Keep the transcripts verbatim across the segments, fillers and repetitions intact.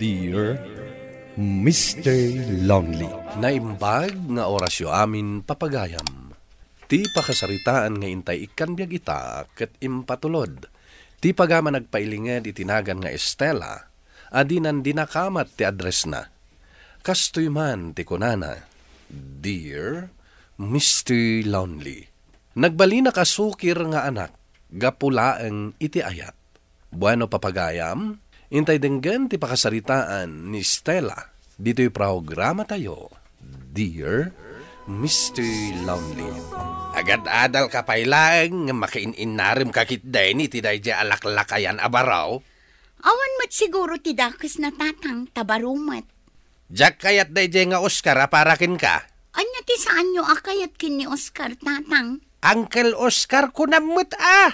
Dear Mister Lonely. Naimbag nga orasyo amin, papagayam. Ti pakasaritaan nga intay ikkan biag ita ket impatulod ti pagayam a nagpailinged iti nagan nga Estela, a dinan dinakamat ti addressna. Kastoy man ti kunana, "Dear Mister Lonely, nagbalinak a sukir nga anak gapu laeng iti ayat." Bueno, papagayam, intay denggen ti pakasaritaan ni Stella ditoy programatayo, Dear Mister Lonely. Agad-adal ka pay laeng nga makiin-innarem ka ketdin iti daydiay a laklakayan a baro? Awan met siguro ti dakesna, Tatang, ta baro met. Diak kayat daydiay nga Oscar a para kenka. Ania ti saanyo a kayat ken ni Oscar, Tatang? Uncle Oscar, kunam met a.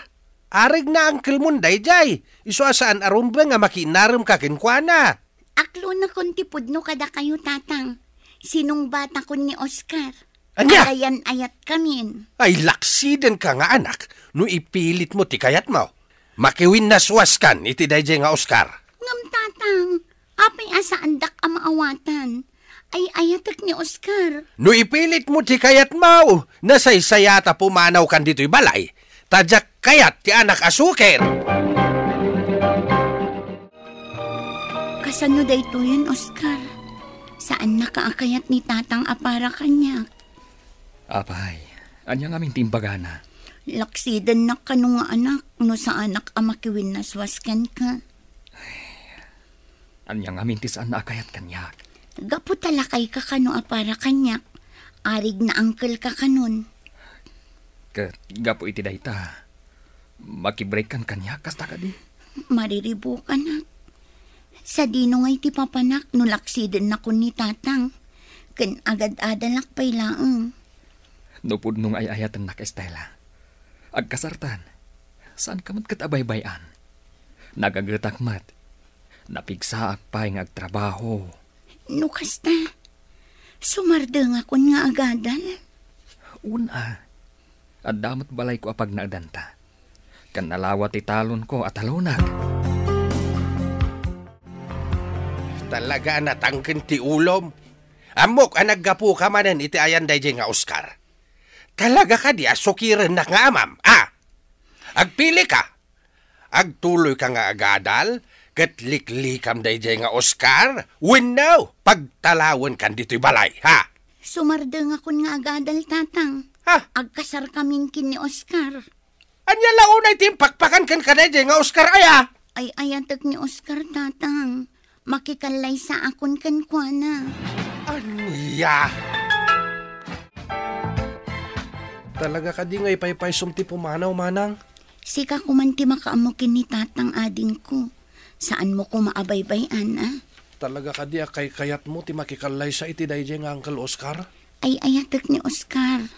Aregna unclemon daydiay. Isu a saan a rumbeng a makiinarem ka kenkuana. Aklonakon ti pudno kadakayo, Tatang. Sinungbatakon ni Oscar. Ania? Agayan-ayatkamin. Ay, laksiden ka nga anak, no ipilit mo ti kayat mo. Makiwinnaswaskan iti daydiay nga Oscar. Ngem, Tatang, apay a saandak a maawatan? Ay-ayatek ni Oscar. No ipilit mo ti kayat mo, nasaysayata pumanawkan ditoy balay. Ta diak kayat ti anak a sukir. Kasano daytoyen, Oscar? Saannaka a kayat ni Tatang a para kaniak. Apay, ania ngamin ti imbagana? Laksidennak kano nga anak no saanak a makiwinnaswas kenka. Ania ngamin ti saanna a kayat kaniak? Gapu ta lakayka kano a para kaniak, aregna uncleka kanon. Ket gapu iti dayta, makibreakkan kaniak, kasta kadi? Mariribukanak. Sadino ngay ti papanak no laksidennakon ni Tatang? Ken agad-adalak pay laeng. No pudno nga ay-ayatennak, Estela, agkasartan, saanka met ket a baybay-an. Nagagetak met. Napigsaak pay nga agtrabaho. No kasta, sumardengakon nga agadal? Wen a, adda met balayko a pagnaedanta. Ken nalawa ti talonko a talonak. Talaga a natangken ti ulom. Ammok a naggapuka manen iti ayan daydiay nga Oscar. Talaga kadi a sukirennak nga amam, a? Agpilika. Agtuloyka nga agadal, ket liklikam daydiay nga Oscar, wenno pagtalawenkan ditoy balay, ha? Sumardengakon nga agadal, Tatang. Ha? Agkasarkamin ken ni Oscar. Ania la unay ti impakpakan kenka daydiay nga Oscar aya? Ay-ayatek ni Oscar, Tatang. Makikallaysaakon kenkuana. Ania? Talaga kadi nga ipaypaysom ti pumanaw, manang? Sika koman ti makaammo ken ni Tatang, adingko. Saanmo koma a baybay-an, a? Talaga kadi a kaykayatmo ti makikallaysa iti daydiay nga Uncle Oscar? Ay-ayatek ni Oscar.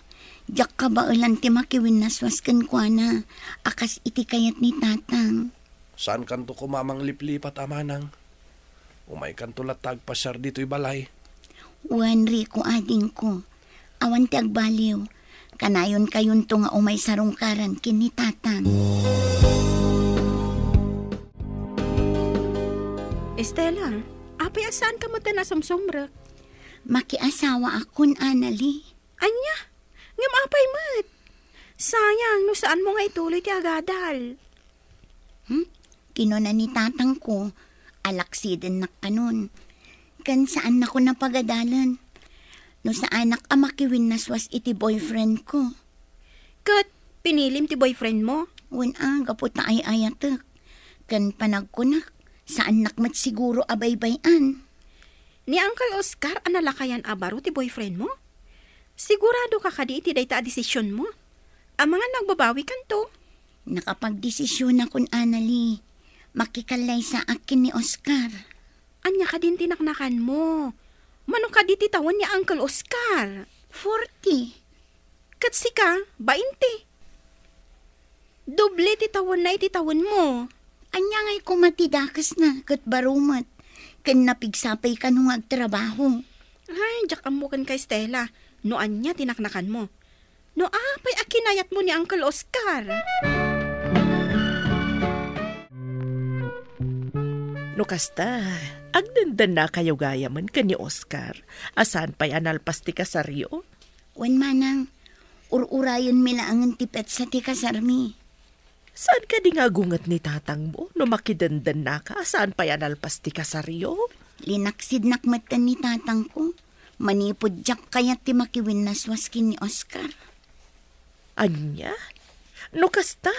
Diak kabaelan ti makiwinnaswas kenkuana a kas iti kayat ni Tatang. Saankanto koma a mangliplipat a manang? Umaykanto latta agpasiar ditoy balay. Wen, Rico, adingko. Awan ti agbaliw. Kanayonkayonto nga umay sarungkaran ken ni Tatang. Estela, apay a saanka met a nasumsumrek? Makiasawaakon, Anali. Ania? Ngem apay met? Sayang no saanmo nga ituloy ti agadal. Hmm? Kinuna ni tatangko, alaksidennak kanon. Ken saannakon a pagadalen. No saanak a makiwinnaswas iti boyfriend ko. Ket pinilim ti boyfriend mo? Wen a, gapu ta ay-ayatek. Ken panagkunak, saannak met siguro a baybay-an. Ni Uncle Oscar a nalakayan a baro ti boyfriend mo? Sigurado ka kadi iti dayta a desision mo? Amangan no agbabawi kanto. Nakapagdesisionakon, Anali. Makikallaysaak ken ni Oscar. Ania kadin ti naknakan mo? Mano kadi ti tawen ni Uncle Oscar? Forty. Ket sika, bainte. Doble ti tawenna iti tawenmo. Ania ngay koma ti dakesna ket baro met, ken napigsa pay kano nga agtrabaho. Ay, diak ammo kenka, Estela, no ania ti naknakanmo. No apay a kinayatmo ni Uncle Oscar? No kasta, agdendennakayo gayamen ken ni Oscar a saan pay a nalpas ti kasaryo? Wen, manang, ur-urayenmi laengen ti petsa ti kasarmi. Saan kadi nga agunget ni tatangmo no makidendennaka a saan pay a nalpas ti kasaryo? Linaksidnak metten ni tatangko. Manipud diak kayat ti makiwinnaswas ken ni Oscar. Ania? No kasta,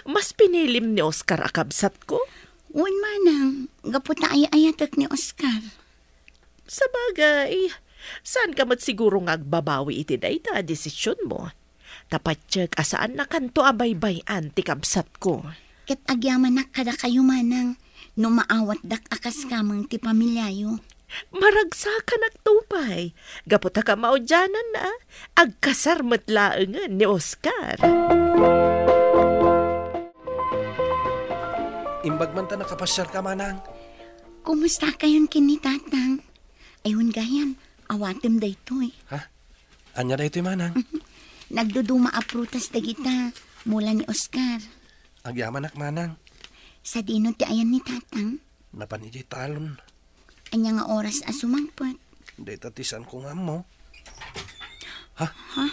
mas pinilim ni Oscar a kabsatko? Wen, manang, gapu ta ay-ayatek ni Oscar. Sabagay, saanka met siguro nga agbabawi iti dayta a desisionmo. Ta patiek a saannakanto a baybay-an ti kabsatko. Ket agyamanak kadakayo, manang, no maawatdak a kaskameng ti pamiliayo. Maragsakanakto pay, gapu ta kamaudiananna, agkasar met laengen ni Oscar. Imbag man ta nakapasiarka, manang. Kumustakayon ken ni tatang? Ay, wen gayam, awatem daytoy. Ha? Ania daytoy, manang? Nagduduma a prutas dagita, mula ni Oscar. Agyamanak, manang. Sadino ti ayan ni tatang? Napan idiay talon. Ania nga oras a sumangpet? Dayta ti saanko nga ammo. Ha? Ha?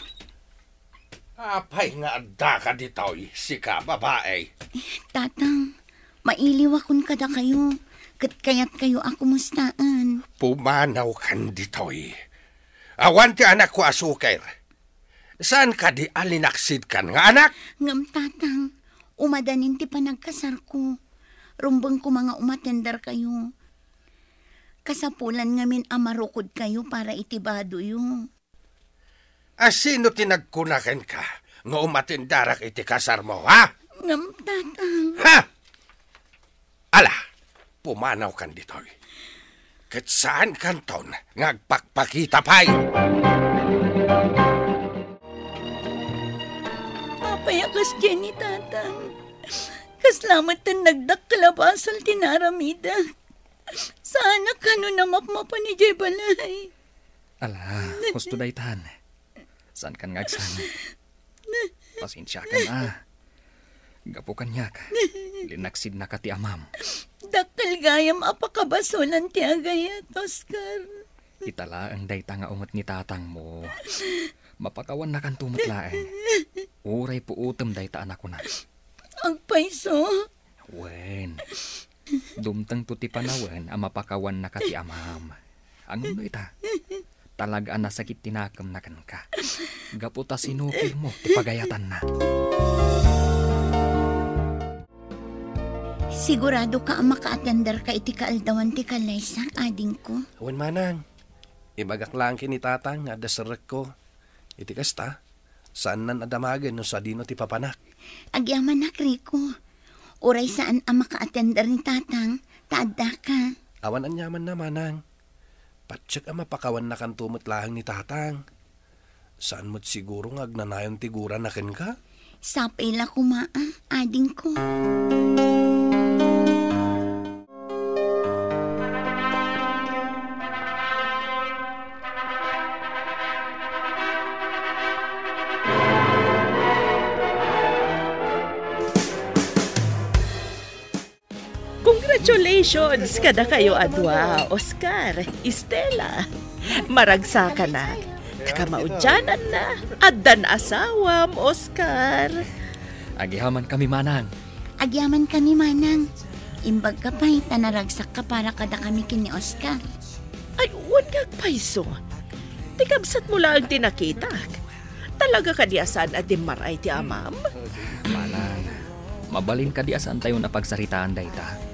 Apay nga addaka ditoy, sika, babae? Tatang, mailiwakon kadakayo, ket kayatkayo a kumustaen. Pumanawkan ditoy. Awan ti anakko a suker. Saan kadi a linaksidkan nga anak? Ngem, tatang, umadanin ti panagkasarko. Rumbeng koma nga umatenderkayo. Kasapulan ngamin a marukodkayo para iti badoyo. A sino ti nagkuna kenka nga umatendarak iti kasarmo, ha? Ngem, tatang. Ha? Ala, pumanawkan ditoy. Ket saankanton nga agpakpakita pay. Apay a kasdiay ni tatang? Kasla met ti nagdakkel a basol ti naaramidek. Saan a kano namapmapan idiay balay. Ala, husto daytan. Saankan nga agsangit. Pasensiakan a. Gapu kaniak, linaksidnaka ti amam. Dakkel gayam a pakabasolan ti agayat, Oscar. Ita laeng dayta nga unget ni tatangmo. Mapakawannakanto met laeng. Uray puotem dayta a nakuna. Agpayso? Wen. Dumtengto ti panawen a mapakawannaka ti amam. Ngem no ita, talaga a nasakit ti nakemna kenka. Gapu ta sinukirmo ti pagayatanna. Siguradoka a makaatenderka iti kaaldawan ti kallaysak, adingko? Wen, manang. Ibagak laeng ken ni tatang nga adda serrekko. Iti kasta, saannan a damagen no sadino ti papanak. Agyamanak, Rico. Uray saan a makaatender ni tatang, ta addaka. Awan aniamanna, manang. Patiek a mapakawannakanto met laeng ni tatang. Saan met siguro nga agnanayon ti gurana kenka? Sapay la koma a, adingko. Congratulations kadakayo a dua, Oscar, Estela. Maragsakanak. Ta kamaudiananna, addan asawam, Oscar. Agyamankami, manang. Agyamankami, manang. Imbagka pay ta naragsakka para kadakami ken ni Oscar. Ay, wen nga agpayso. Ti kabsatmo laeng ti nakitak. Talaga kadi a saan a dimmaray ti amam? Manang, mabalin kadi a saantayon a pagsaritaan dayta?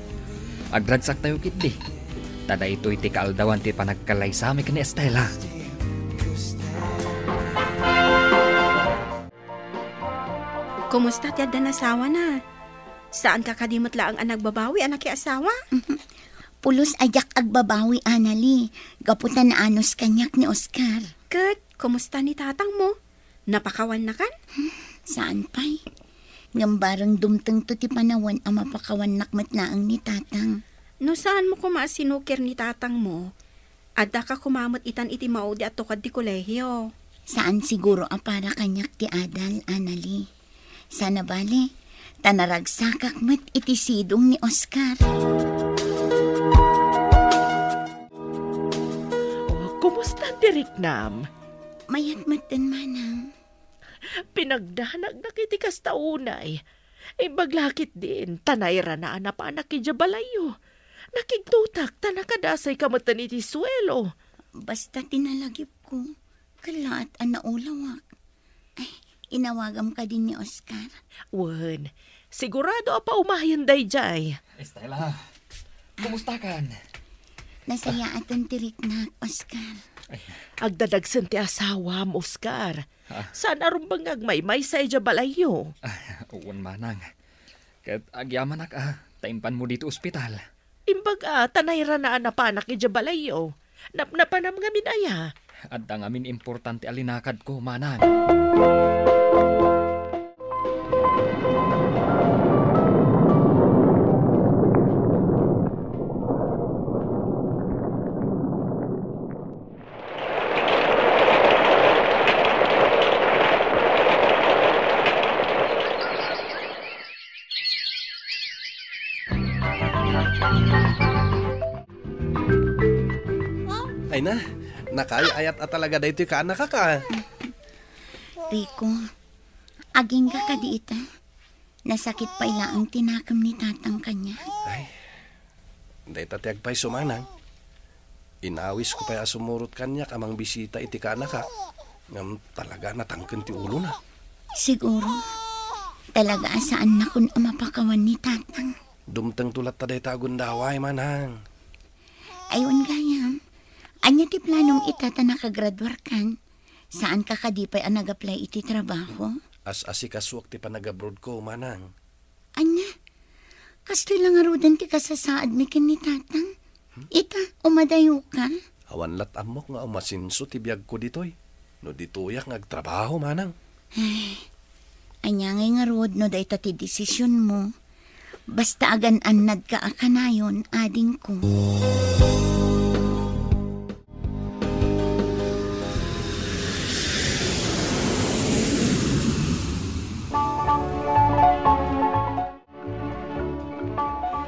Agragsaktayo ketdi. Ta daytoy ti kaaldawan ti panagkallaysami ken ni Estela. Kumusta ti addan asawana? Saanka kadi met laeng a nagbabawi a nakiasawa? Pulos a diak agbabawi, Anali, gapu ta naanus kaniak ni Oscar. Ket kumusta ni tatangmo? Napakawannakan? Saan pay. Ngem bareng dumtengto ti panawen a mapakawannak met laeng ni tatang. No saanmo koma a sinukir ni tatangmo, addaka koma met itan iti maudi a tukod ti kolehio. Saan siguro a para kaniak ti adal, Anali. Sana bale, ta naragsakak met iti sidong ni Oscar. Oh, kumusta ti riknam? Mayat metten, manang. Pinagdanagnak iti kasta unay. Imbag la ketdin, ta nairana a napanak idiay balayyo. Nakigtutak, ta nakadasayka metten iti suelo. Basta ti nalagipko, kallaat a naulawak. Ay, inawagam kadi ni Oscar? Wen, sigurado a paumayen daydiay. Estela, kumustakan? Nasayaaten ti riknak, Oscar. Ay. Agdadagsen ti asawam, Oscar. Ah. Saan a rumbeng nga agmaymaysa idiay balayyo? Ay, wen, manang. Ket agyamanak a, ta impanmo ditoy ospital. Imbag a, ta nairana a napanak idiay balayyo. Napnapanam ngamin aya? Adda ngamin importante a linakadko, manang. Ay na, nakaay-ayat a talaga daytoy kaanakak a. Rico, agingga kadi ita? Nasakit pay laeng ti nakem ni tatang kaniak. Ay, dayta ti agpayso, manang. Inawisko pay a sumurot kaniak a mangbisita iti kaanakak, ngem talaga natangken ti ulona. Siguro, talaga a saannakon a mapakawan ni tatang. Dumtengto latta dayta a gundaway, manang. Ay, wen gayam, ania ti planom ita ta nakagraduarkan? Saanka kadi pay a nag-apply iti trabaho? As-asikasuak ti panagabrodko, manang. Ania? Kastoy la ngaruden ti kasasaadmi ken ni tatang? Ita, umadayoka? Awan lat ammok nga umasenso ti biagko ditoy. No ditoyak nga agtrabaho, manang. Ay, ania ngay ngarud no dayta ti desisionmo? Basta agan-annadka a kanayon, adingko.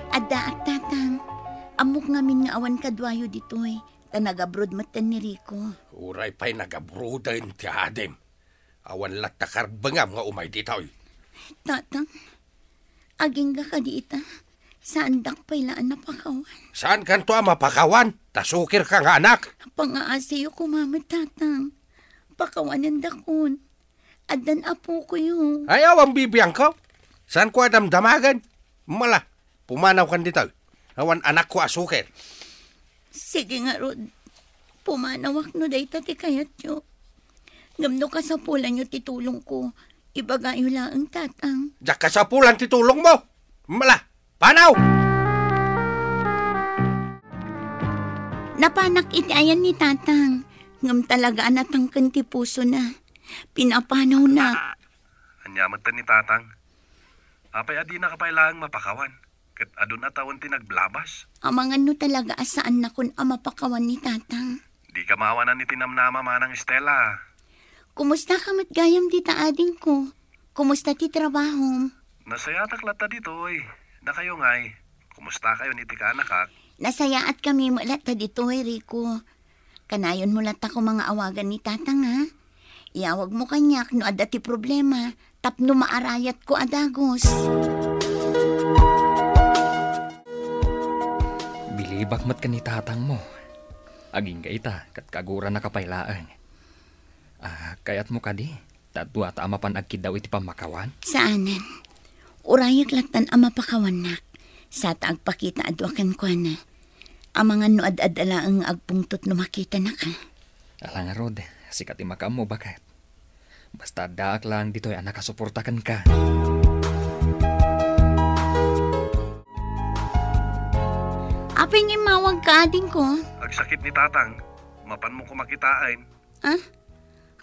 Addaak, tatang. Ammok ngamin nga awan kaduayo ditoy, ta nag-abroad metten ni Rico. Uray pay nag-abroaden ti adim. Awan latta karbengam nga umay ditoy. Tatang, agingga kadi ita? Saandak pay la a napakawan. Saankanto a mapakawan? Ta sukirka nga anak. Pangaasiyo koma met, tatang. Pakawanendakon. Addan apokoyo. Ay, awan bibiangko. Saanko a damdamagen? Mala, pumanawkan ditoy. Awan anakko a sukir. Sige ngarud, pumanawak no dayta ti kayatyo. Ngem no kasapulanyo ti tulongko, ibagayo laeng, tatang. Diak kasapulan ti tulongmo. Mala, panaw! Napanak iti ayan ni tatang, ngem talaga a natangken ti pusona. Pinapanawnak. Ania met ni tatang? Apay a dinaka pay laeng mapakawan? Ket adun a tawen ti naglabas. Amangan no talaga a saannakon a mapakawan ni tatang. Dika maawanan iti namnama, Manang Estela. Kumustaka met gayam dita, adingko? Kumusta ti trabahom? Nasayaatak latta ditoy. Dakayo ngay, kumustakayon iti kaanakak? Nasayaatkami met latta ditoy, Rico. Kanayonmo latta koma nga awagan ni tatang, ha? Iyawagmo kaniak no adda ti problema tapno maarayatko a dagus. Bilibak met ken ni tatangmo. Agingga ita ket kaguranaka pay laeng. Ah, kayatmo kadi? Ta duata a mapan agkiddaw iti pammakawan? Saanen. Urayek lattan a mapakawannak. Sa ta agpakita a dua kenkuana. Amangan no ad-adda laeng nga agpungtot no makitanaka. Ala ngarud, sika ti makaammo, baket. Basta addaak laeng ditoy a nakasuporta kenka. Apay nga immawagka, adingko? Agsakit ni tatang. Mapanmo koma kitaen. Ah?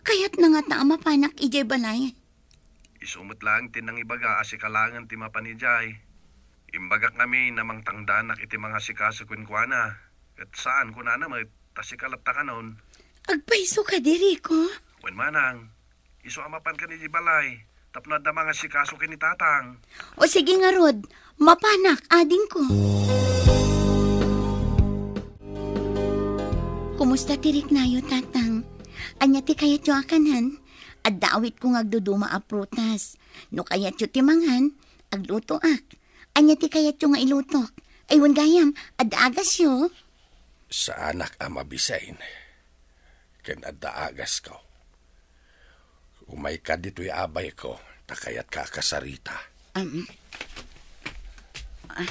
Kayatna ngata a mapanak idiay balay? Isu met laeng ti nangibaga a sika laengen ti mapan idiay. Imbagak ngamin a mangtangdanak iti mangasikaso kenkuana, ket saan kunana met ta sika latta kanon. Agpayso kadi, Rico? Wen manang, isu a mapankan idiay balay tapno adda mangasikaso ken ni tatang. O sige ngarud, mapanak, adingko. Kumusta ti riknayo, Tatang? Ania ti kayatyo a kanan? Adda awitko nga agduduma a prutas. No kayatyo ti mangan, aglutoak. Ania ti kayatyo nga ilutok? Ay, wen gayam, adda agasyo? Saanak a mabisin, ken adda agasko. Umayka ditoy, abayko, ta kayatka a kasarita. Um, ah,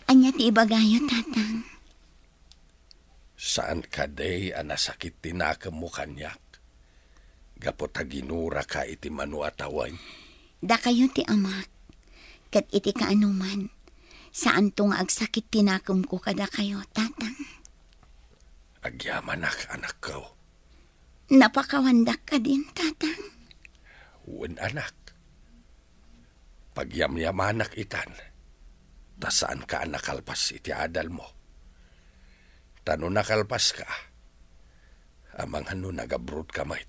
ania ti ibagayo, Tatang? Saan kadi a nasakit ti nakemmo kaniak? Gapu ta ginuraka iti mano a tawen? Dakayo ti amak, ket iti kaanoman, saanto nga agsakit ti nakemko kadakayo, Tatang. Agyamanak, anakko. Napakawandak kadin, Tatang? Wen, anak. Pagyamyamanak itan, ta saanka a nakalpas iti adalmo. Ta no nakalpaska, amangan no nagabrodka met,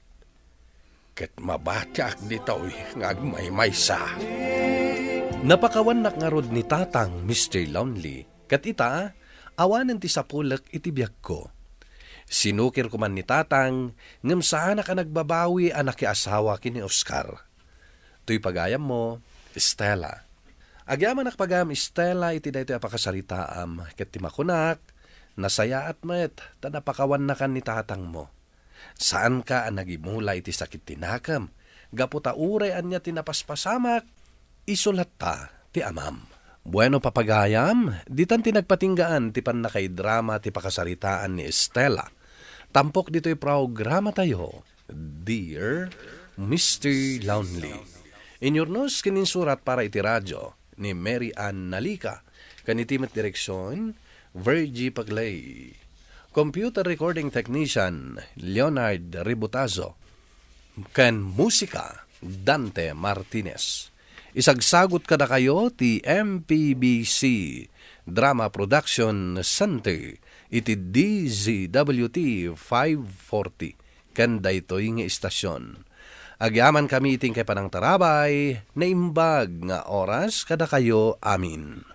ket mabatiak ditoy nga agmaymaysa. Napakawannak ngarud ni Tatang, Mister Lonely, ket ita, awanen ti sapulek iti biagko. Sinukirko man ni Tatang, ngem saanak a nagbabawi a nakiasawa ken ni Oscar. Toy pagayammo, Stella. Agyamanak pagayam, Stella, iti daytoy a pakasaritaam, ket ti makunak, nasayaat met ta napakawannakan ni tatangmo. Saanka a nagimula iti sakit ti nakem, gapu ta uray ania ti napaspasamak, isu latta ti amam. Bueno, papagayam, ditan ti nagpatinggaan ti pannakaidrama ti pakasaritaan ni Stella. Tampok ditoy programatayo, Dear Mister Lonely. Inyurnos ken insurat para iti radio ni Mary Ann Nalica, ken iti met direksion, Virgie Paglay. Computer recording technician, Leonard Ributazo. Ken musika, Dante Martinez. Isagsagut kadakayo ti M P B C Drama Production Center iti D Z W T five forty ken daytoy nga istasyon. Agyamankami iti inkay panangtarabay, naimbag nga oras kadakayo amin.